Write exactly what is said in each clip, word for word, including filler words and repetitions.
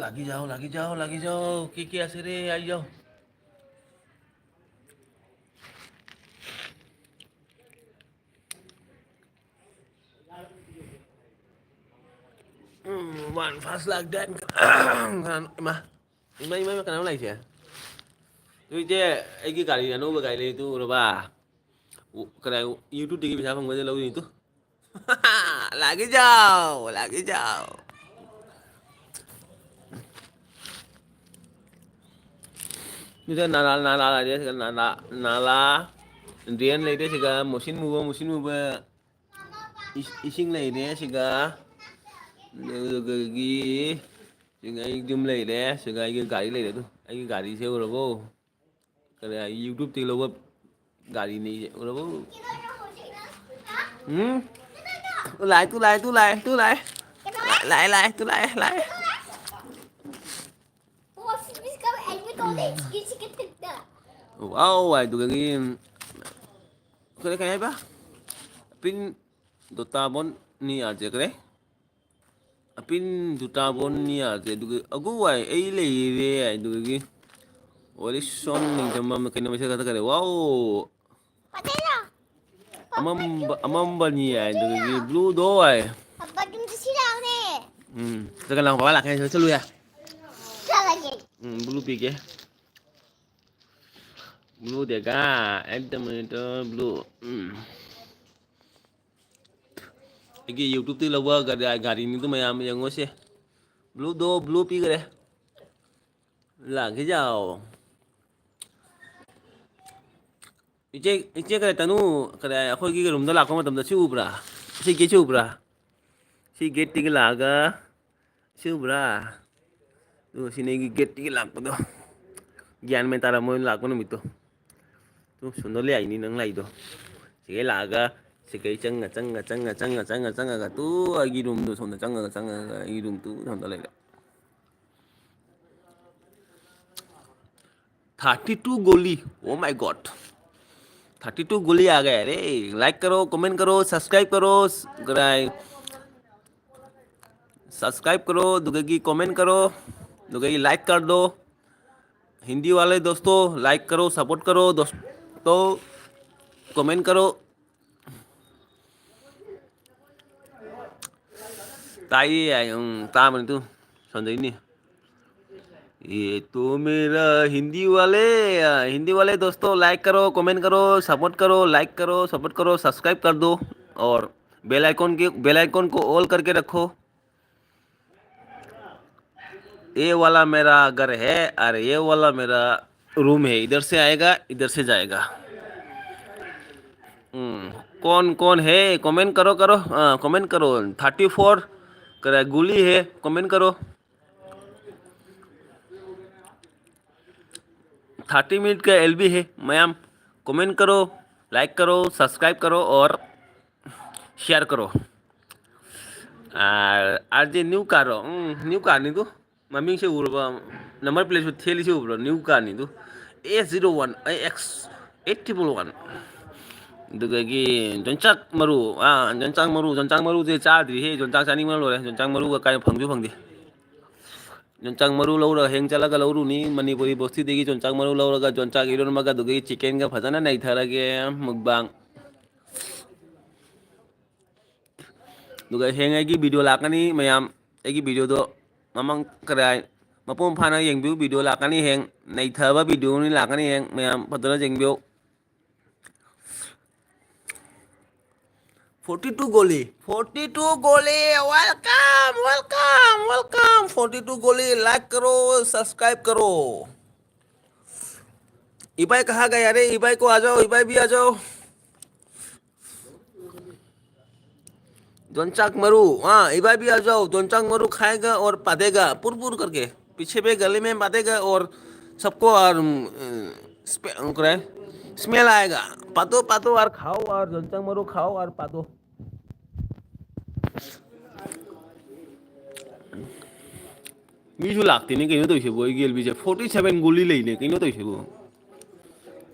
লাগি যাও, লাগি যাও, লাগি যাও। কি কি আছে ৰে? আহি যাও। ꯎꯝ, one first like that. ꯏꯃꯥ, ꯏꯃꯥ, ꯏꯃꯥ, ꯏꯃꯥ, ꯀꯅꯥꯅꯣ ꯂꯥꯛꯏꯁꯦ? ꯑꯗꯨ ꯏꯆꯦ, ꯑꯩꯒꯤ ꯒꯥꯔꯤ, ꯑꯅꯧꯕ ꯒꯥꯔꯤ ꯂꯩꯔꯤꯗꯨ ꯎꯔꯕ? ꯎ-, ꯀꯗꯥꯏ, YouTube-ꯇꯒꯤ ꯄꯩꯁꯥ ꯐꯪꯕꯗ ꯂꯧꯗꯣꯏꯅꯤ ꯇꯨ꯫ ꯂꯥꯛꯀꯦ ꯆꯥꯎ, ꯂꯥꯛꯀꯦ ꯆꯥꯎ꯫ ꯁꯤꯗ ꯅꯥꯂꯥ, ꯅꯥꯂꯥ ꯂꯩꯔꯦ, ꯁꯤꯗ ꯅꯥꯂꯥ, ꯅꯥꯂꯥ, drain ꯂꯩꯔꯦ, ꯁꯤꯗ ꯃꯨꯁꯤꯟ ꯃꯨꯕ, ꯃꯨꯁꯤꯟ ꯃꯨꯕ ꯏꯁ-, ꯏꯁꯤꯡ ꯂꯩꯔꯦ, ꯁꯤꯗ, ꯑꯗꯨꯗꯒꯤ ꯁꯤꯗ ꯑꯩ ꯌꯨꯝ ꯂꯩꯔꯦ, ꯁꯤꯗ ꯑꯩꯒꯤ ꯒꯥꯔꯤ ꯂꯩꯔꯦ꯫ ꯑꯗꯨ ꯑꯩꯒꯤ ꯒꯥꯔꯤꯁꯦ ꯎꯔꯕꯣ? ꯀꯔꯤ ꯍꯥꯏ, YouTube-ꯇꯒꯤ ꯂꯧꯕ ꯒꯥꯔꯤꯅꯤ ꯑꯩꯁꯦ꯫ ꯎꯔꯕꯣ? ꯎꯝ? ꯇꯨ ꯂꯥꯛꯑꯦ, ꯇꯨ ꯂꯥꯛꯑꯦ, ꯇꯨ ꯂꯥꯛꯑꯦ, ꯇꯨ ꯂꯥꯛꯑꯦ꯫ ꯂꯥꯛꯑꯦ, ꯂꯥꯛꯑꯦ, ꯇꯨ ꯂꯥꯛꯑꯦ, ꯂꯥꯛꯑꯦ꯫ ꯋꯥꯎ ꯍꯥꯏꯗꯨꯒꯤ, ꯀꯔꯤ, ꯀꯔꯤ ꯍꯥꯏꯕ? ꯄꯤꯟ ꯗꯣꯇꯥꯕꯣꯟ ꯅꯤ ꯑꯥꯔ ꯖꯦ ꯀꯔꯦ? ꯑꯄꯤꯟ ꯗꯨꯇꯥꯕꯣꯟ ꯅꯤ ꯑꯥꯔ ꯖꯦ ꯑꯗꯨꯒꯤ ꯑꯒꯨ ꯋꯥꯏ ꯑꯩ ꯂꯩꯔꯦ ꯍꯥꯏꯗꯨꯒꯤ ꯋꯥꯔꯤ ꯁꯣꯟ ꯅꯤꯡꯖꯝꯕ ꯑꯃ ꯀꯩꯅꯣ ꯃꯦꯁꯦꯖ ꯈꯛꯇ ꯀꯔꯦ? ꯋꯥꯎ! ꯑꯃꯝꯕ, ꯑꯃꯝꯕꯅꯤ ꯍꯥꯏꯗꯨꯒꯤ blue ꯗꯣ ꯍꯥꯏ꯫ ꯄꯄꯥ ꯇꯨꯝ ꯆꯠꯁꯤ ꯂꯥꯛꯑꯣꯅꯦ꯫ ꯎꯝ, ꯆꯠꯀ ꯂꯥꯛꯑꯣ, ꯕꯕꯥ ꯂꯥꯛꯀꯦ ꯍꯥꯏ, ꯆꯠꯂꯨ ꯌꯥ꯫ ꯆꯠꯂꯒꯦ꯫ ꯎꯝ, blue ꯄꯤꯒꯦ꯫ Blue ꯗꯦꯒ, ꯑꯦꯠ ꯗ ꯃꯣꯅꯤꯇꯔ blue꯫ ꯎꯝ꯫ ꯑꯩꯒꯤ YouTube-ꯇꯒꯤ ꯂꯧꯕ ꯒꯥꯔꯤ, ꯒꯥꯔꯤꯅꯤꯗꯨ ꯃꯌꯥꯝ ꯌꯦꯡꯉꯣꯁꯦ꯫ Blue ꯗꯣ blue ꯄꯤꯈꯔꯦ꯫ ꯂꯥꯛꯈꯤꯖꯥꯎ꯫ ꯏꯆꯦ, ꯏꯆꯦ ꯀꯔꯤ ꯇꯅꯨ, ꯀꯔꯤ ꯑꯩꯈꯣꯏꯒꯤ room-ꯗ ꯂꯥꯛꯄ ꯃꯇꯝꯗ ꯁꯤ ꯎꯕ꯭ꯔꯥ? ꯁꯤ gate-ꯁꯤ ꯎꯕ꯭ꯔꯥ? ꯁꯤ gate-ꯇꯒꯤ ꯂꯥꯛꯑꯒ ꯁꯤ ꯎꯕ꯭ꯔꯥ? ꯑꯗꯨꯒ ꯁꯤꯅ ꯑꯩꯒꯤ gate-ꯇꯒꯤ ꯂꯥꯛꯄꯗꯣ꯫ ꯒ꯭ꯌꯥꯟ ꯃꯦꯟ ꯇꯥꯔꯝꯃꯣꯏ ꯂꯥꯛꯄ ꯅꯨꯃꯤꯠꯇꯣ꯫ ꯇꯨ ꯁꯣꯝꯗ ꯂꯥꯛꯏꯅꯤ ꯅꯪ ꯂꯥꯛꯏꯗꯣ꯫ ꯁꯤꯒꯩ ꯂꯥꯛꯑꯒ ꯁꯤꯒꯩ ꯆꯪꯉ, ꯆꯪꯉ, ꯆꯪꯉ, ꯆꯪꯉ, ꯆꯪꯉ, ꯆꯪꯉꯒ ꯇꯨ ꯑꯩꯒꯤ room-ꯗꯣ ꯁꯣꯝꯗ ꯆꯪꯉꯒ, ꯆꯪꯉꯒ ꯑꯩꯒꯤ room ꯇꯨ ꯁꯣꯝꯗ ꯂꯩꯔꯦ꯫ Thirty two गोली, oh my God, thirty two गोली आ गया रे। Like करो, comment करो, subscribe करो, स-, कराए। subscribe करो, दुगेगी comment करो, दुगेगी like कर दो। हिंदी वाले दोस्तों, like करो, support करो दोस्तों, comment करो। ताई, आई, उम, तामन तू, संजय नहीं। ये तो मेरा हिंदी वाले, आ, हिंदी वाले दोस्तों, like करो, comment करो, support करो, like करो, support करो, subscribe कर दो और bell icon के, bell icon को all करके रखो। ये वाला मेरा घर है और ये वाला मेरा रूम है। इधर से आएगा, इधर से जाएगा। हम्म, कौन कौन है, comment करो, करो, हाँ, comment करो। थर्टी फोर करे गुली है, comment करो। थर्टी मिनट का एलबी है, मैम। कमेंट करो, लाइक करो, सब्सक्राइब करो और शेयर करो। R J new car, new car नहीं तो मम्मी से उड़, नंबर प्लेट से थेली से उड़, न्यू कार नहीं तो ए जीरो वन, ए एक्स, एट ट्रिपल वन। ꯑꯗꯨꯗꯒꯤ ꯌꯣꯡꯆꯥꯛ ꯃꯔꯨ, ꯑꯥ, ꯌꯣꯡꯆꯥꯛ ꯃꯔꯨ, ꯌꯣꯡꯆꯥꯛ ꯃꯔꯨꯁꯦ ꯆꯥꯗ꯭ꯔꯤꯍꯦ꯫ ꯌꯣꯡꯆꯥꯛ ꯆꯥꯅꯤꯡꯕꯅ ꯂꯣꯏꯔꯦ꯫ ꯌꯣꯡꯆꯥꯛ ꯃꯔꯨꯒ ꯀꯥꯏ ꯐꯪꯁꯨ ꯐꯪꯗꯦ꯫ ꯌꯣꯡꯆꯥꯛ ꯃꯔꯨ ꯂꯧꯔ ꯍꯌꯦꯡ ꯆꯠꯂꯒ ꯂꯧꯔꯨꯅꯤ꯫ ꯃꯅꯤꯄꯨꯔꯤ ꯕꯣꯁꯇꯤꯗꯒꯤ ꯌꯣꯡꯆꯥꯛ ꯃꯔꯨ ꯂꯧꯔꯒ ꯌꯣꯡꯆꯥꯛ ꯏꯔꯣꯟꯕꯒ ꯑꯗꯨꯒꯤ ꯆꯤꯀꯦꯟꯒ ꯐꯖꯅ ꯅꯩꯊꯔꯒꯦ꯫ ꯃꯨꯛꯕꯥꯡ꯫ ꯑꯗꯨꯒ ꯍꯌꯦꯡ ꯑꯩꯒꯤ ꯚꯤꯗꯤꯑꯣ ꯂꯥꯛꯀꯅꯤ ꯃꯌꯥꯝ꯫ ꯑꯩꯒꯤ ꯚꯤꯗꯤꯑꯣꯗꯣ ꯃꯃꯥꯡ ꯀꯗꯥꯏ ꯃꯄꯨꯡ ꯐꯥꯅ ꯌꯦꯡꯕꯤꯌꯨ꯫ ꯚꯤꯗꯤꯑꯣ ꯂꯥꯛꯀꯅꯤ ꯍꯌꯦꯡ꯫ ꯅꯩꯊꯕ ꯚꯤꯗꯤꯑꯣꯅꯤ ꯂꯥꯛꯀꯅꯤ ꯍꯌꯦꯡ꯫ ꯃꯌꯥꯝ ꯐꯖꯅ ꯌꯦꯡꯕꯤꯌꯨ꯫ फोर्टी टू गोली, फोर्टी टू गोली, welcome, welcome, welcome। Forty two गोली, like करो, subscribe करो। इबाई कहाँ गया रे? इबाई को आ जाओ, इबाई भी आ जाओ। जोनचाक मरु, हाँ, इबाई भी आ जाओ। जोनचाक मरु खाएगा और पादेगा पुर पुर करके, पीछे पे गले में पादेगा और सबको और, अम, स्पे-, करे, स्मेल आएगा। पातो, पातो और खाओ और जोनचाक मरु खाओ और पादो। ꯃꯤꯁꯨ ꯂꯥꯛꯇꯦꯅꯦ, ꯀꯩꯅꯣ ꯇꯧꯔꯤꯁꯤꯕꯣ? ꯑꯩꯒꯤ ꯑꯦꯜ ꯕꯤꯁꯦ ꯐꯣꯔꯇꯤ ꯁꯚꯦꯟ ꯒꯨꯂꯤ ꯂꯩꯅꯦ, ꯀꯩꯅꯣ ꯇꯧꯔꯤꯁꯤꯕꯣ?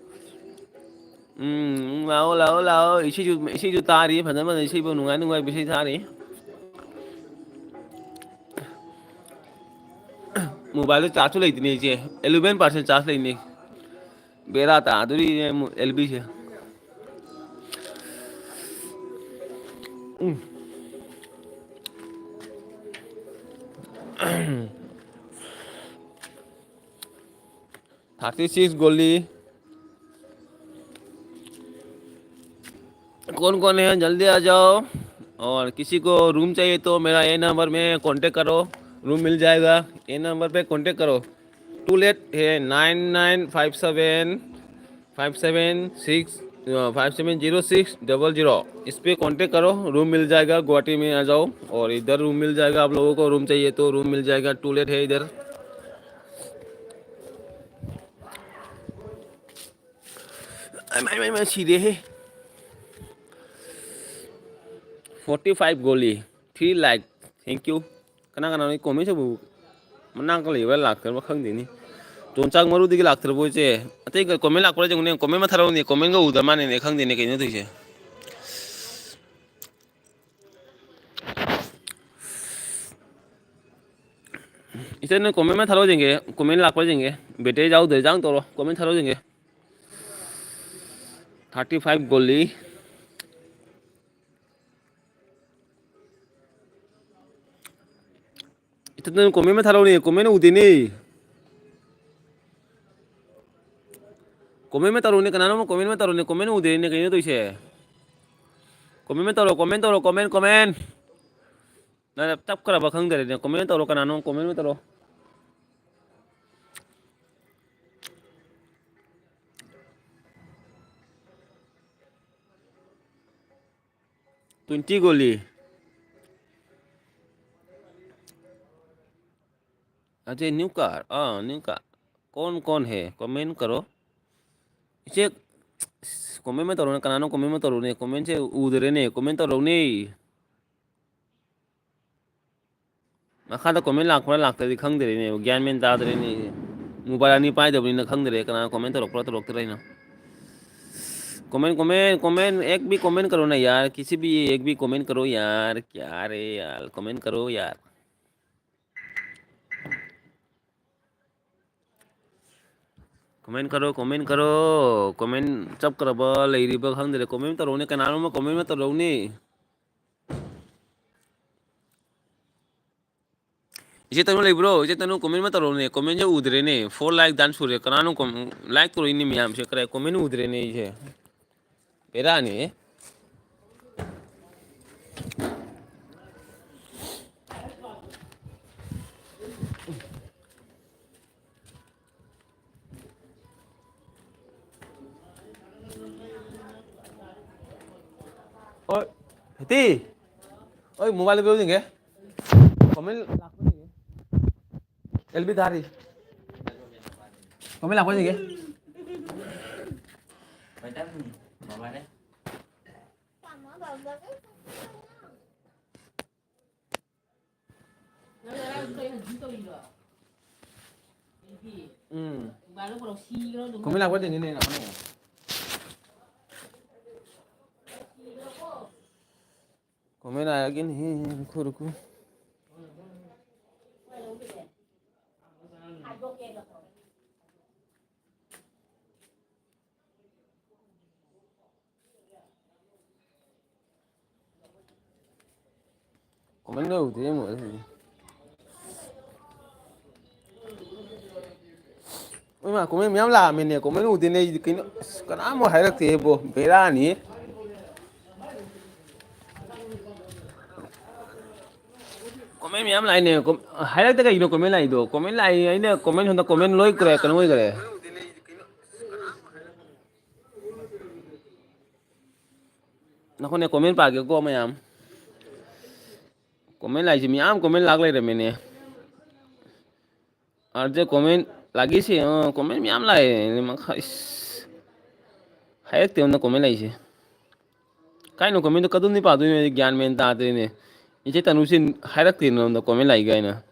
ꯎꯝ, ꯎꯝ, ꯂꯥꯛꯑꯣ, ꯂꯥꯛꯑꯣ, ꯂꯥꯛꯑꯣ꯫ ꯏꯁꯩꯁꯨ, ꯏꯁꯩꯁꯨ ꯇꯥꯔꯤ, ꯐꯖ ꯐꯖꯅ ꯏꯁꯩꯕꯨ ꯅꯨꯡꯉꯥꯏ ꯅꯨꯡꯉꯥꯏꯕ ꯏꯁꯩ ꯊꯥꯔꯤ꯫ ꯃꯣꯕꯥꯏꯜꯗ ꯆꯥꯔꯖꯁꯨ ꯂꯩꯇꯦꯅꯦ ꯑꯩꯁꯦ, ꯑꯦꯂꯦꯚꯦꯟ ꯄꯥꯔꯁꯦꯟ ꯆꯥꯔꯖ ꯂꯩꯅꯤ꯫ ꯕꯦꯔꯥ ꯇꯥꯗꯣꯔꯤꯅꯦ ꯑꯃꯨꯛ ꯑꯦꯜ ꯕꯤꯁꯦ꯫ ꯎꯝ꯫ थर्टी सिक्स गोली। कौन कौन है, जल्दी आ जाओ। और किसी को रूम चाहिए तो मेरा ये नंबर में कांटेक्ट करो, रूम मिल जाएगा। ये नंबर पे कांटेक्ट करो। टू लेट है, nine nine five seven five seven six, uh, five seven zero six double zero. इस पे कांटेक्ट करो, रूम मिल जाएगा। गुवाहाटी में आ जाओ और इधर रूम मिल जाएगा। आप लोगों को रूम चाहिए तो रूम मिल जाएगा। टू लेट है इधर। ꯑꯩꯃꯥ, ꯑꯩꯃꯥ, ꯑꯩꯃꯥ, ꯁꯤꯔꯦꯍꯦ꯫ ꯐꯣꯔꯇꯤ ꯐꯥꯏꯚ ꯒꯣꯂꯤ, ꯊ꯭ꯔꯤ ꯂꯥꯏꯛ꯫ Thank you꯫ ꯀꯅꯥ ꯀꯅꯥꯅꯣ ꯑꯩ ꯀꯣꯃꯦꯟꯁꯤꯕꯨ ꯃꯅꯥꯛꯇ ꯂꯩꯕ꯭ꯔꯥ ꯂꯥꯛꯇꯕ꯭ꯔꯥ ꯈꯪꯗꯦꯅꯦ꯫ ꯇꯣꯟꯆꯥꯛ ꯃꯔꯨꯗꯒꯤ ꯂꯥꯛꯇ꯭ꯔꯕꯣ ꯏꯆꯦ? ꯑꯇꯩ ꯀ-, ꯀꯣꯃꯦꯟ ꯂꯥꯛꯄ꯭ꯔꯥ ꯌꯦꯡꯉꯨꯅꯦ, ꯀꯣꯃꯦꯟ ꯑꯃ ꯊꯥꯔꯛꯎꯅꯦ, ꯀꯣꯃꯦꯟꯒ ꯎꯗ ꯃꯥꯅꯦꯅꯦ, ꯈꯪꯗꯦꯅꯦ ꯀꯩꯅꯣ ꯇꯧꯔꯤꯁꯦ꯫ ꯏꯆꯦ, ꯅꯣꯏ ꯀꯣꯃꯦꯟ ꯑꯃ ꯊꯥꯔꯛꯑꯣ ꯌꯦꯡꯒꯦ, ꯀꯣꯃꯦꯟ ꯂꯥꯛꯄ꯭ꯔꯥ ꯌꯦꯡꯒꯦ꯫ ꯕꯦꯇ꯭ꯔꯤ ꯌꯥꯎꯗ꯭ꯔꯦ, ꯆꯥꯡ ꯇꯧꯔꯣ, ꯀꯣꯃꯦꯟ ꯊꯥꯔꯛꯑꯣ ꯌꯦꯡꯒꯦ꯫ ꯊꯥꯔꯇꯤ ꯐꯥꯏꯚ ꯒꯣꯂꯤ꯫ ꯏꯊꯟꯗ ꯀꯣꯃꯦꯟ ꯑꯃ ꯊꯥꯔꯛꯎꯅꯦ, ꯀꯣꯃꯦꯟ ꯎꯗꯦꯅꯦ꯫ ꯀꯣꯃꯦꯟ ꯑꯃ ꯇꯧꯔꯛꯎꯅꯦ, ꯀꯅꯥꯅꯣꯝ ꯀꯣꯃꯦꯟ ꯑꯃ ꯇꯧꯔꯛꯎꯅꯦ, ꯀꯣꯃꯦꯟ ꯎꯗꯦꯅꯦ, ꯀꯩꯅꯣ ꯇꯧꯔꯤꯁꯦ? ꯀꯣꯃꯦꯟ ꯑꯃ ꯇꯧꯔꯣ, ꯀꯣꯃꯦꯟ ꯇꯧꯔꯣ, ꯀꯣꯃꯦꯟ, ꯀꯣꯃꯦꯟ꯫ ꯅꯪ ꯇꯞꯈ꯭ꯔꯕ ꯈꯪꯗꯔꯦꯅꯦ, ꯀꯣꯃꯦꯟ ꯇꯧꯔꯣ, ꯀꯅꯥꯅꯣꯝ ꯀꯣꯃꯦꯟ ꯑꯃ ꯇꯧꯔꯣ꯫ ट्वेंटी गोली। अच्छा, न्यू कार, हाँ, न्यू कार। कौन कौन है? कमेंट करो। ꯏꯆꯦ, ꯀꯣꯃꯦꯟ ꯑꯃ ꯇꯧꯔꯣꯅꯦ, ꯀꯅꯥꯅꯣ ꯀꯣꯃꯦꯟ ꯑꯃ ꯇꯧꯔꯣꯅꯦ, ꯀꯣꯃꯦꯟꯁꯦ ꯎꯗꯔꯦꯅꯦ, ꯀꯣꯃꯦꯟ ꯇꯧꯔꯛꯎꯅꯦ꯫ ꯃꯈꯥꯗ ꯀꯣꯃꯦꯟ ꯂꯥꯛꯄ꯭ꯔꯥ ꯂꯥꯛꯇ꯭ꯔꯗꯤ ꯈꯪꯗ꯭ꯔꯦꯅꯦ, ꯒ꯭ꯌꯥꯟ ꯃꯦꯟ ꯇꯥꯗ꯭ꯔꯦꯅꯦ꯫ ꯃꯣꯕꯥꯏꯜ ꯑꯅꯤ ꯄꯥꯏꯗꯕꯅꯤꯅ ꯈꯪꯗ꯭ꯔꯦ ꯀꯅꯥ ꯀꯣꯃꯦꯟ ꯇꯧꯔꯛꯄ꯭ꯔꯥ ꯇꯧꯔꯛꯇ꯭ꯔꯤꯅꯣ꯫ कमेंट, कमेंट, कमेंट, एक भी कमेंट करो ना यार, किसी भी एक भी कमेंट करो यार, क्या रे यार, कमेंट करो यार। ꯀꯣꯃꯦꯟ ꯈꯔꯣ, ꯀꯣꯃꯦꯟ ꯈꯔꯣ꯫ ꯀꯣꯃꯦꯟ ꯆꯞꯈ꯭ꯔꯕ ꯂꯩꯔꯤꯕ ꯈꯪꯗ꯭ꯔꯦ꯫ ꯀꯣꯃꯦꯟ ꯇꯧꯔꯛꯎꯅꯦ, ꯀꯅꯥꯅꯣꯝꯃ ꯀꯣꯃꯦꯟ ꯑꯃ ꯇꯧꯔꯛꯎꯅꯦ꯫ ꯏꯆꯦ ꯇꯅꯨ ꯂꯩꯕ꯭ꯔꯣ? ꯏꯆꯦ ꯇꯅꯨ ꯀꯣꯃꯦꯟ ꯑꯃ ꯇꯧꯔꯛꯎꯅꯦ꯫ ꯀꯣꯃꯦꯟꯁꯦ ꯎꯗ꯭ꯔꯦꯅꯦ꯫ Four like done ꯁꯨꯔꯦ꯫ ꯀꯅꯥꯅꯣ ꯀꯣꯝ-, like ꯇꯧꯔꯛꯏꯅꯦ ꯃꯌꯥꯝꯁꯦ? ꯀꯗꯥꯏ ꯀꯣꯃꯦꯟ ꯎꯗ꯭ꯔꯦꯅꯦ ꯑꯩꯁꯦ꯫ ꯕꯦꯔꯥꯅꯤ꯫ ꯍꯣꯏ, ꯍꯦꯇꯤ꯫ ꯍꯣꯏ, mobile ꯄꯤꯔꯛꯎ ꯌꯦꯡꯒꯦ꯫ Comment ꯂꯥꯛꯄ꯭ꯔꯥ ꯌꯦꯡꯒꯦ꯫ ꯑꯦꯜ ꯕꯤ ꯊꯥꯔꯤ꯫ Comment ꯂꯥꯛꯄ꯭ꯔꯥ ꯌꯦꯡꯒꯦ꯫ ꯎꯝ꯫ Comment ꯂꯥꯛꯄ꯭ꯔꯥ ꯌꯦꯡꯒꯦꯅꯦ, ꯂꯥꯛꯄ꯭ꯔꯥ ꯌꯦꯡꯒꯦ꯫ Comment ꯂꯥꯛꯑꯒꯦꯅꯦ, ꯈꯨꯔꯨ ꯈꯨ꯫ Comment ꯂꯣꯏ ꯎꯗꯦ ꯑꯃꯨꯛ ꯑꯗꯨꯗꯤ꯫ ꯏꯃꯥ, comment ꯃꯌꯥꯝ ꯂꯥꯛꯑꯝꯃꯦꯅꯦ, comment ꯎꯗꯦꯅꯦ ꯑꯩꯗꯤ꯫ ꯀꯩꯅꯣ, ꯑꯁ, ꯀꯅꯥꯝ ꯍꯥꯏꯔꯛꯇꯦꯕꯣ, ꯕꯦꯔꯥꯅꯤ꯫ Comment ꯃꯌꯥꯝ ꯂꯥꯛꯏꯅꯦ꯫ ꯀꯣꯝ-, ꯍꯥꯏꯔꯛꯇꯦ ꯀꯩꯒꯤꯅꯣ comment ꯂꯥꯛꯏꯗꯣ? Comment ꯂꯥꯛꯏ, ꯑꯩꯅ comment ꯁꯣꯝꯗ comment ꯂꯣꯏ ꯀꯩꯅꯣ ꯑꯣꯏꯈ꯭ꯔꯦ꯫ ꯅꯈꯣꯏꯅ comment ꯄꯥꯒꯦꯀꯣ ꯃꯌꯥꯝ꯫ Comment ꯂꯥꯛꯏꯁꯦ ꯃꯌꯥꯝ comment ꯂꯥꯛ ꯂꯩꯔꯝꯃꯦꯅꯦ꯫ ꯑꯗꯨꯗ comment ꯂꯥꯛꯏꯁꯦ, ꯑ, comment ꯃꯌꯥꯝ ꯂꯥꯛꯑꯦ꯫ ꯃꯈꯥ-, ꯏꯁ꯫ ꯍꯥꯏꯔꯛꯇꯦ ꯑꯝꯇ comment ꯂꯥꯛꯏꯁꯦ꯫ ꯀꯥꯏꯅꯣ commentꯗꯣ ꯀꯗꯣꯝꯗꯤ ꯄꯥꯗꯣꯏꯅꯣ ꯑꯩ ꯒ꯭ꯌꯥꯟ ꯃꯦꯟ ꯇꯥꯗ꯭ꯔꯦꯅꯦ꯫ ꯏꯆꯦ ꯇꯅꯨꯁꯤ ꯍꯥꯏꯔꯛꯇꯦꯅ ꯑꯝꯇ comment ꯂꯥꯛꯏ ꯀꯥꯏꯅ꯫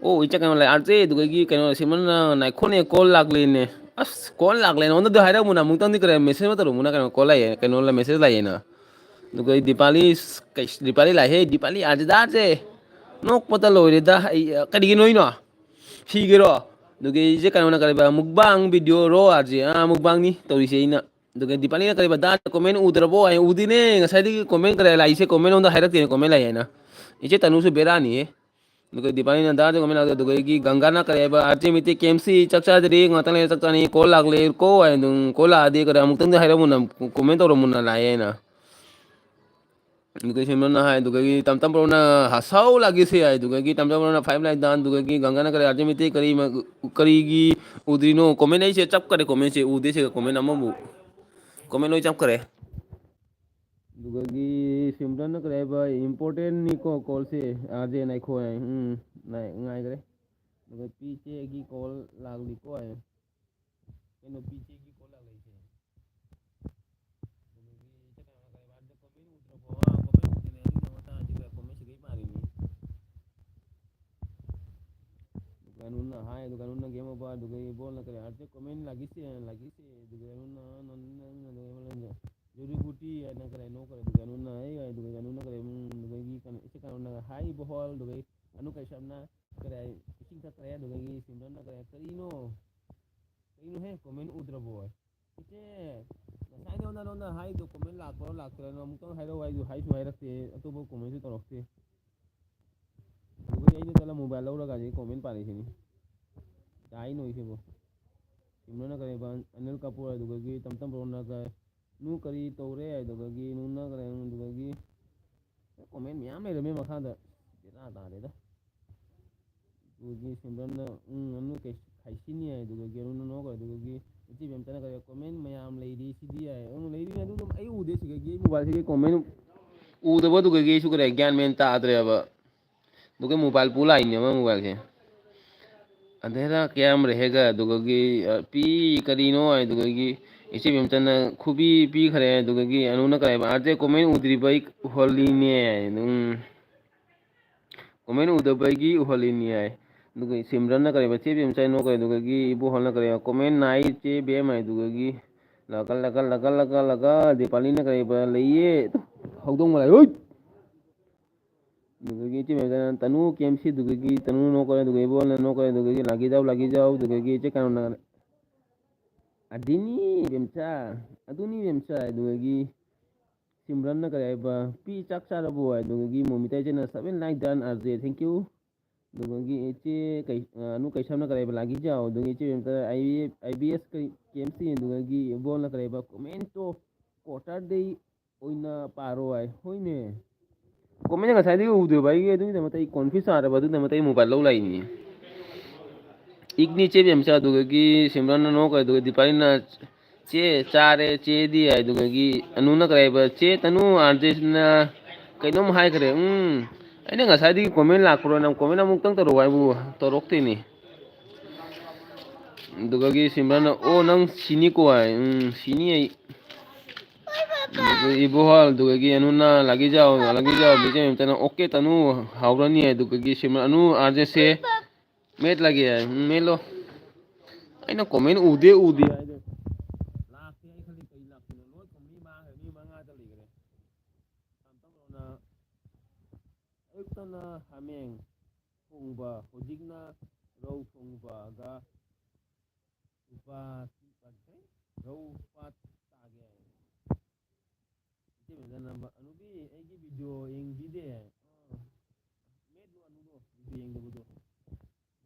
ꯑꯣ, ꯏꯆꯦ ꯀꯩꯅꯣ ꯂꯩ, ꯑꯥꯔ ꯖꯦ ꯑꯗꯨꯗꯒꯤ ꯀꯩꯅꯣ ꯁꯤꯃꯟꯅ ꯅꯥꯏꯈꯣꯅꯦ, call ꯂꯥꯛꯂꯦꯅꯦ꯫ ꯑꯁ, call ꯂꯥꯛꯂꯦ꯫ ꯅꯉꯣꯟꯗꯗꯤ ꯍꯥꯏꯔꯛꯎꯅ, ꯑꯃꯨꯛꯇꯪꯗꯤ ꯀꯔꯤ message ꯑꯃ ꯇꯧꯔꯛꯎꯅ, ꯀꯩꯅꯣ call ꯂꯥꯛꯑꯦ, ꯀꯩꯅꯣ message ꯂꯥꯛꯑꯦꯅ꯫ ꯑꯗꯨꯒ ꯑꯩ ꯗꯤꯄꯥꯂꯤ, ꯀꯩ, ꯗꯤꯄꯥꯂꯤ ꯂꯥꯛꯑꯦꯍꯦ, ꯗꯤꯄꯥꯂꯤ ꯑꯥꯔ ꯖꯦꯗ ꯑꯥꯔ ꯖꯦ꯫ ꯅꯣꯛꯄꯗ ꯂꯣꯏꯔꯦꯗ꯫ ꯑꯩ, ꯀꯔꯤꯒꯤꯅꯣ ꯑꯩꯅꯣ? ꯁꯤꯒꯦꯔꯣ? ꯑꯗꯨꯒ ꯏꯆꯦ ꯀꯩꯅꯣꯅ ꯀꯔꯤꯕ, ꯃꯨꯛꯕꯥꯡ ꯚꯤꯗꯤꯑꯣꯔꯣ ꯑꯥꯔꯖꯦ? ꯑꯥ, ꯃꯨꯛꯕꯥꯡꯅꯤ ꯇꯧꯔꯤꯁꯦ ꯑꯩꯅ꯫ ꯑꯗꯨꯒ ꯗꯤꯄꯥꯂꯤꯅ ꯀꯔꯤꯕ, ꯗꯥ ꯀꯣꯃꯦꯟ ꯎꯗ꯭ꯔꯕꯣ ꯍꯥꯏ? ꯎꯗꯦꯅꯦ, ꯉꯁꯥꯏꯗꯒꯤ ꯀꯣꯃꯦꯟ ꯀꯔꯤ ꯂꯥꯛꯏꯁꯦ, ꯀꯣꯃꯦꯟ ꯑꯣꯟꯗ ꯍꯥꯏꯔꯛꯇꯦꯅꯦ, ꯀꯣꯃꯦꯟ ꯂꯥꯛꯑꯦ ꯍꯥꯏꯅ꯫ ꯏꯆꯦ ꯇꯅꯨꯁꯨ ꯕꯦꯔꯥꯅꯤꯍꯦ꯫ ꯑꯗꯨꯒ ꯗꯤꯄꯥꯂꯤꯅ ꯗꯥ ꯀꯣꯃꯦꯟ ꯂꯥꯛꯇꯦ꯫ ꯑꯗꯨꯒ ꯑꯩꯒꯤ ꯒꯪꯒꯥꯅ ꯀꯔꯤ ꯍꯥꯏꯕ, ꯑꯥꯔꯖꯦ ꯃꯤꯇꯤ ꯀꯦ ꯑꯦꯝ ꯁꯤ ꯆꯥꯛ ꯆꯥꯗ꯭ꯔꯤ, ꯉꯥꯛꯇꯪ ꯂꯩꯔ ꯆꯥꯛ ꯆꯥꯅꯤ, ꯀꯣꯜ ꯂꯥꯛꯂꯦ ꯀꯣ ꯍꯥꯏ꯫ ꯑꯗꯨꯝ ꯀꯣꯜ ꯂꯥꯛꯑꯗꯤ ꯀꯔꯤ ꯑꯃꯨꯛꯇꯪꯗꯤ ꯍꯥꯏꯔꯝꯃꯨꯅ, ꯀꯣꯃꯦꯟ ꯇꯧꯔꯝꯃꯨꯅ ꯂꯥꯛꯑꯦ ꯍꯥꯏꯅ꯫ ꯑꯗꯨꯒ ꯁꯤꯝꯔꯟꯅ ꯍꯥꯏ, ꯑꯗꯨꯗꯒꯤ ꯇꯝ ꯇꯝ ꯕ꯭ꯔꯣꯅ ꯍꯁꯥꯎ ꯂꯥꯛꯒꯦꯁꯦ ꯍꯥꯏ, ꯑꯗꯨꯗꯒꯤ ꯇꯝ ꯇꯝ ꯕ꯭ꯔꯣꯅ ꯐꯥꯏꯚ ꯂꯥꯏꯛ ꯗꯥꯟ, ꯑꯗꯨꯗꯒꯤ ꯒꯪꯒꯥꯅ ꯀꯔꯤ ꯑꯥꯔꯖꯦ ꯃꯤꯇꯤ ꯀꯔꯤ ꯃ-, ꯀꯔꯤꯒꯤ ꯎꯗ꯭ꯔꯤꯅꯣ? ꯀꯣꯃꯦꯟ ꯑꯩꯁꯦ ꯆꯞꯈꯔꯦ, ꯀꯣꯃꯦꯟꯁꯦ ꯎꯗꯦ ꯁꯤꯒ, ꯀꯣꯃꯦꯟ ꯑꯃꯕꯨ, ꯀꯣꯃꯦꯟ ꯂꯣꯏ ꯆꯞꯈꯔꯦ꯫ ꯑꯗꯨꯗꯒꯤ ꯁꯤꯝꯔꯟꯅ ꯀꯔꯤ ꯍꯥꯏꯕ, ꯏꯝꯄꯣꯔꯇꯦꯟꯅꯤꯀꯣ ꯀꯣꯜꯁꯦ, ꯑꯥꯔꯖꯦ ꯉꯥꯏꯈꯣ ꯍꯥꯏ꯫ ꯎꯝ, ꯉꯥꯏ-, ꯉꯥꯏꯈ꯭ꯔꯦ꯫ ꯑꯗꯨꯒ ꯄꯤ ꯆꯦꯒꯤ ꯀꯣꯜ ꯂꯥꯛꯂꯤꯀꯣ ꯍꯥꯏ꯫ ꯀꯩꯅꯣ ꯄꯤ ꯆꯦꯒꯤ ꯀꯣꯜ ꯂꯥꯛꯂꯛꯏꯁꯦ? ꯑꯗꯨꯗꯒꯤ ꯏꯆꯦ ꯀꯩꯅꯣꯅ ꯀꯔꯤ ꯍꯥꯏꯕ, ꯀꯣꯃꯦꯟ ꯎꯗ꯭ꯔꯕꯣ? ꯑꯥ, ꯀꯣꯃꯦꯟ ꯎꯗꯦꯅꯦ, ꯑꯗꯨꯒꯤ ꯃꯇꯥꯡꯁꯤꯗ ꯀꯣꯃꯦꯟ ꯁꯤꯒꯩ ꯄꯥꯔꯤꯅꯤ꯫ ꯗꯨꯀꯥꯟ ꯍꯥꯏ, ꯗꯨꯀꯥꯟ ꯒꯦꯝ ꯑꯣꯚꯔ, ꯑꯗꯨꯒ ꯏꯕꯣꯜꯅ ꯀꯔꯤ ꯍꯥꯏꯔꯛꯇꯦ, ꯀꯣꯃꯦꯟ ꯂꯥꯛꯈꯤꯁꯦ, ꯂꯥꯛꯈꯤꯁꯦ, ꯑꯗꯨꯒ ꯅꯪꯅ, ꯅꯪꯅ, ꯅꯪꯅ, ꯖꯣꯔꯤꯕꯨꯇꯤ ꯍꯥꯏꯅ ꯀꯔꯤꯅꯣ ꯀꯔꯤ, ꯗꯨꯀꯥꯟ ꯍꯥꯏ, ꯗꯨꯀꯥꯟ ꯀꯔꯤ, ꯎꯝ, ꯑꯗꯨꯗꯒꯤ ꯀꯩꯅꯣ, ꯏꯆꯦ ꯀꯩꯅꯣꯅ ꯍꯥꯏ, ꯏꯕꯣꯍꯣꯜ, ꯑꯗꯨꯗꯒꯤ ꯑꯅꯨ ꯀꯩꯁꯝꯅ ꯀꯔꯤ, ꯏꯁꯤꯡ ꯊꯛꯈ꯭ꯔꯦ, ꯑꯗꯨꯗꯒꯤ ꯁꯤꯝꯔꯟꯅ ꯀꯔꯤ, ꯀꯔꯤꯅꯣ? ꯀꯔꯤꯅꯣꯍꯦ, ꯀꯣꯃꯦꯟ ꯎꯗ꯭ꯔꯕꯣ? ꯏꯆꯦ, ꯉꯁꯥꯏꯗꯣ ꯅꯉꯣꯟꯗ ꯍꯥꯏꯗꯣ ꯀꯣꯃꯦꯟ ꯂꯥꯛꯄ꯭ꯔꯣ ꯂꯥꯛꯇ꯭ꯔꯅꯣ ꯑꯃꯨꯛꯇꯪ ꯍꯥꯏꯔꯛꯑꯣ ꯍꯥꯏꯁꯨ, ꯍꯥꯏꯁꯨ ꯍꯥꯏꯔꯛꯇꯦ, ꯑꯇꯣꯞꯄ ꯀꯣꯃꯦꯟꯁꯨ ꯇꯧꯔꯛꯇꯦ꯫ ꯑꯗꯨꯒ ꯑꯩꯅ ꯆꯠꯂ ꯃꯣꯕꯥꯏꯜ ꯂꯧꯔꯒ ꯍꯧꯖꯤꯛ ꯀꯣꯃꯦꯟ ꯄꯥꯔꯛꯏꯁꯤꯅꯤ꯫ ꯀꯥꯏꯅꯣ ꯁꯤꯕꯨ? ꯁꯤꯝꯔꯟꯅ ꯀꯔꯤ ꯍꯥꯏꯕ? ꯑꯅꯤꯜ ꯀꯄꯨꯔ ꯑꯗꯨꯗꯒꯤ ꯇꯝꯇꯝ ꯕ꯭ꯔꯣꯅ ꯀꯔꯤ, ꯅꯨ ꯀꯔꯤ ꯇꯧꯔꯦ ꯑꯗꯨꯗꯒꯤ ꯅꯨꯅ ꯀꯔꯤ ꯑꯗꯨꯗꯒꯤ ꯀꯣꯃꯦꯟ ꯃꯌꯥꯝ ꯂꯩꯔꯝꯃꯦ ꯃꯈꯥꯗ꯫ ꯕꯦꯔꯥ ꯇꯥꯔꯦꯗ꯫ ꯑꯗꯨꯒꯤ ꯁꯤꯝꯔꯟꯅ, ꯎꯝ, ꯑꯅꯨ ꯀꯩ-, ꯈꯥꯏꯁꯤꯅꯤ ꯍꯥꯏ, ꯑꯗꯨꯒ ꯒꯦꯔꯨꯅ ꯅꯣꯛꯈ꯭ꯔꯦ, ꯑꯗꯨꯒꯒꯤ ꯏꯆꯦ ꯕꯦꯝꯆꯅ ꯀꯔꯤ ꯀꯣꯃꯦꯟ ꯃꯌꯥꯝ ꯂꯩꯔꯤ ꯁꯤꯗꯤ ꯍꯥꯏ꯫ ꯎꯝ, ꯂꯩꯔꯤ, ꯑꯗꯨ ꯑꯗꯨꯝ ꯑꯩ ꯎꯗꯦ ꯁꯤꯗꯒꯤ, ꯑꯩ ꯃꯣꯕꯥꯏꯜꯁꯤꯗꯒꯤ ꯀꯣꯃꯦꯟ ꯎꯗꯕ, ꯑꯗꯨꯒꯒꯤ ꯑꯩꯁꯨ ꯀꯔꯤ ꯒ꯭ꯌꯥꯟ ꯃꯦꯟ ꯇꯥꯗ꯭ꯔꯦꯕ꯫ ꯑꯗꯨꯒ ꯃꯣꯕꯥꯏꯜ ꯄꯨ ꯂꯥꯛꯏꯅꯦꯕ ꯃꯣꯕꯥꯏꯜꯁꯦ꯫ ꯑꯗꯩꯔ ꯀꯌꯥꯝ ꯔꯦꯍꯦꯒ ꯑꯗꯨꯒꯒꯤ, ꯑ, ꯄꯤ ꯀꯔꯤꯅꯣ ꯍꯥꯏꯗꯨꯒꯒꯤ ꯏꯆꯦ ꯕꯦꯝꯆꯟꯅ ꯈꯨꯕꯤ ꯄꯤꯈ꯭ꯔꯦ꯫ ꯑꯗꯨꯒꯒꯤ ꯑꯅꯨꯅ ꯀꯔꯤ ꯍꯥꯏꯕ, "ꯑꯥꯔꯖꯦ ꯀꯣꯃꯦꯟ ꯎꯗ꯭ꯔꯤꯕ ꯑꯩ ꯎꯍꯜꯂꯤꯅꯦ" ꯍꯥꯏ꯫ ꯑꯗꯨꯝ ꯀꯣꯃꯦꯟ ꯎꯗꯕꯒꯤ ꯎꯍꯜꯂꯤꯅꯤ ꯍꯥꯏ꯫ ꯑꯗꯨꯒ ꯁꯤꯝꯔꯟꯅ ꯀꯔꯤ ꯍꯥꯏꯕ, "ꯆꯦ ꯕꯦꯝꯆꯟ ꯅꯣ" ꯀꯔꯤ ꯑꯗꯨꯒꯒꯤ ꯏꯕꯣꯍꯜꯅ ꯀꯔꯤ ꯍꯥꯏꯕ, "ꯀꯣꯃꯦꯟ ꯅꯥꯏ ꯆꯦ ꯕꯦꯝ" ꯍꯥꯏꯗꯨꯒꯒꯤ ꯂꯒ ꯂꯒ ꯂꯒ ꯂꯒ ꯂꯒ ꯗꯤꯄꯥꯂꯤꯅ ꯀꯔꯤ ꯍꯥꯏꯕ, "ꯂꯩꯌꯦ" ꯍꯧꯗꯣꯡ ꯃꯂꯥꯏ꯫ ꯍꯨꯏꯠ! ꯑꯗꯨꯗꯒꯤ ꯏꯆꯦ ꯃꯦꯝꯆꯥꯅ ꯇꯅꯨ ꯀꯦ ꯑꯦꯝ ꯁꯤ, ꯑꯗꯨꯗꯒꯤ ꯇꯅꯨ ꯅꯣꯛꯈ꯭ꯔꯦ, ꯑꯗꯨꯗꯒꯤ ꯏꯕꯣꯜꯅ ꯅꯣꯛꯈ꯭ꯔꯦ, ꯑꯗꯨꯗꯒꯤ ꯂꯥꯒꯤꯖꯥꯎ, ꯂꯥꯒꯤꯖꯥꯎ, ꯑꯗꯨꯗꯒꯤ ꯏꯆꯦ ꯀꯩꯅꯣꯅ ꯑꯗꯨꯅꯤ ꯕꯦꯝꯆꯥ, ꯑꯗꯨꯅꯤ ꯕꯦꯝꯆꯥ, ꯑꯗꯨꯗꯒꯤ ꯁꯤꯝꯔꯟꯅ ꯀꯔꯤ ꯍꯥꯏꯕ, "ꯄꯤ ꯆꯥꯛ ꯆꯥꯔꯕꯣ?" ꯍꯥꯏ꯫ ꯑꯗꯨꯗꯒꯤ ꯃꯣꯃꯤꯇꯥ ꯏꯆꯦꯅ, "Seven like done, R J, thank you." ꯑꯗꯨꯗꯒꯤ ꯏꯆꯦ ꯀꯩ-, ꯑ, ꯑꯅꯨ ꯀꯩꯁꯥꯝꯅ ꯀꯔꯤ ꯍꯥꯏꯕ, "ꯂꯥꯒꯤꯖꯥꯎ"꯫ ꯑꯗꯨꯗꯒꯤ ꯏꯆꯦ ꯕꯦꯝꯆꯥ, "ꯑꯥꯏ ꯕꯤ ꯑꯦꯁ ꯀꯩ, ꯀꯦ ꯑꯦꯝ ꯁꯤ", ꯑꯗꯨꯗꯒꯤ ꯏꯕꯣꯜꯅ ꯀꯔꯤ ꯍꯥꯏꯕ, "Comment to quarter day ꯑꯣꯏꯅ ꯄꯥꯔꯣ" ꯍꯥꯏ꯫ ꯍꯣꯏꯅꯦ꯫ Comment ꯉꯁꯥꯏꯗꯒꯤ ꯎꯗꯦꯕ ꯑꯩꯒꯤ, ꯑꯗꯨꯒꯤꯗꯃꯛꯇ ꯑꯩ confuse ꯇꯥꯔꯕ, ꯑꯗꯨꯒꯤꯗꯃꯛꯇ ꯑꯩ mobile ꯂꯧ ꯂꯥꯛꯏꯅꯤ꯫ ꯏꯛꯅꯤ ꯆꯦ ꯕꯦꯝꯆꯥ, ꯑꯗꯨꯗꯒꯤ ꯁꯤꯝꯔꯟꯅ ꯅꯣꯛꯈ꯭ꯔꯦ, ꯑꯗꯨꯒ ꯗꯤꯄꯥꯂꯤꯅ "ꯆꯦ ꯆꯥꯔꯦ, ꯆꯦꯗꯤ" ꯍꯥꯏ, ꯑꯗꯨꯗꯒꯤ ꯑꯅꯨꯅ ꯀꯔꯤ ꯍꯥꯏꯕ, "ꯆꯦ ꯇꯅꯨ, R J ꯁꯤꯅ ꯀꯩꯅꯣꯝ ꯍꯥꯏꯈ꯭ꯔꯦ, ꯎꯝ, ꯑꯩꯅ ꯉꯁꯥꯏꯗꯒꯤ comment ꯂꯥꯛꯄ꯭ꯔꯣ, ꯅꯪ comment ꯑꯃꯨꯛꯇꯪ ꯇꯧꯔꯛꯑꯣ" ꯍꯥꯏꯕꯨ ꯇꯧꯔꯛꯇꯦꯅꯦ꯫ ꯑꯗꯨꯗꯒꯤ ꯁꯤꯝꯔꯟꯅ, "ꯑꯣ, ꯅꯪ ꯁꯤꯅꯤꯀꯣ" ꯍꯥꯏ, "ꯎꯝ, ꯁꯤꯅꯤ ꯑꯩ"꯫ ꯑꯗꯨꯗꯒꯤ ꯏꯕꯣꯍꯜ, ꯑꯗꯨꯗꯒꯤ ꯑꯅꯨꯅ "ꯂꯥꯒꯤꯖꯥꯎ, ꯂꯥꯒꯤꯖꯥꯎ", ꯕꯤꯖꯦ ꯃꯦꯝꯇꯅ "OK ꯇꯅꯨ, ꯍꯥꯎꯔꯅꯤ" ꯍꯥꯏ, ꯑꯗꯨꯗꯒꯤ ꯁꯤꯝꯔꯟ, "ꯑꯅꯨ, R J ꯁꯦ ꯃꯦꯠꯂꯒꯦ" ꯍꯥꯏ, "ꯎꯝ, ꯃꯦꯠꯂꯣ"꯫ ꯑꯩꯅ comment ꯎꯗꯦ, ꯎꯗꯦ ꯍꯥꯏꯗꯣ꯫ ꯂꯥꯛꯇꯦ, ꯑꯩ ꯈꯜꯂꯤ ꯀꯩ ꯂꯥꯛꯇꯣꯏꯅꯣ? ꯂꯣꯏ ꯈꯨꯝ, ꯃꯤ ꯃꯥꯡꯈ꯭ꯔꯦ, ꯃꯤ ꯃꯉꯥꯗ ꯂꯩꯈ꯭ꯔꯦ꯫ ꯌꯥꯝ ꯇꯞꯅ꯫ ꯑꯌꯨꯛꯇꯅ ꯍꯥꯃꯦꯡ ꯊꯣꯡꯕ, ꯍꯧꯖꯤꯛꯅ ꯔꯧ ꯊꯣꯡꯕꯒ ꯂꯨꯄꯥ ꯔꯧ ꯄꯥꯠ ꯇꯥꯒꯦ꯫ ꯏꯆꯦ ꯃꯦꯝꯆꯥꯅ, "ꯑꯅꯨꯕꯤ, ꯑꯩꯒꯤ video ꯌꯦꯡꯕꯤꯗꯦ?" ꯑꯥ, ꯃꯦꯠꯂꯣ ꯑꯅꯨꯗꯣ, video ꯌꯦꯡꯗꯕꯗꯣ꯫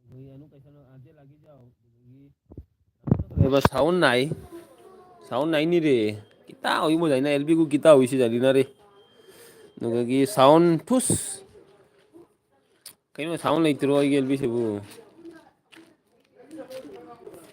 ꯑꯗꯨꯗꯒꯤ ꯑꯅꯨ ꯀꯩꯁꯥꯝꯅ, "ꯑꯥꯔꯖꯦ ꯂꯥꯒꯤꯖꯥꯎ", ꯑꯗꯨꯗꯒꯤ ꯑꯅꯨꯅ ꯀꯩꯕ, "ꯁꯥꯎꯟ ꯅꯥꯏ, ꯁꯥꯎꯟ ꯅꯥꯏꯅꯤ ꯔꯦ, ꯀꯤꯇꯥ ꯍꯣꯏ ꯃꯣꯏ ꯂꯩꯅ, ꯑꯦꯜ ꯕꯤ ꯒꯨ ꯀꯤꯇꯥ ꯍꯣꯏ ꯁꯤ ꯂꯩꯅꯔꯦ"꯫ ꯑꯗꯨꯗꯒꯤ ꯁꯥꯎꯟ ꯊꯨꯁ, ꯀꯩꯅꯣ ꯁꯥꯎꯟ ꯂꯩꯇ꯭ꯔꯣ ꯑꯩꯒꯤ ꯑꯦꯜ ꯕꯤ ꯁꯤꯕꯨ?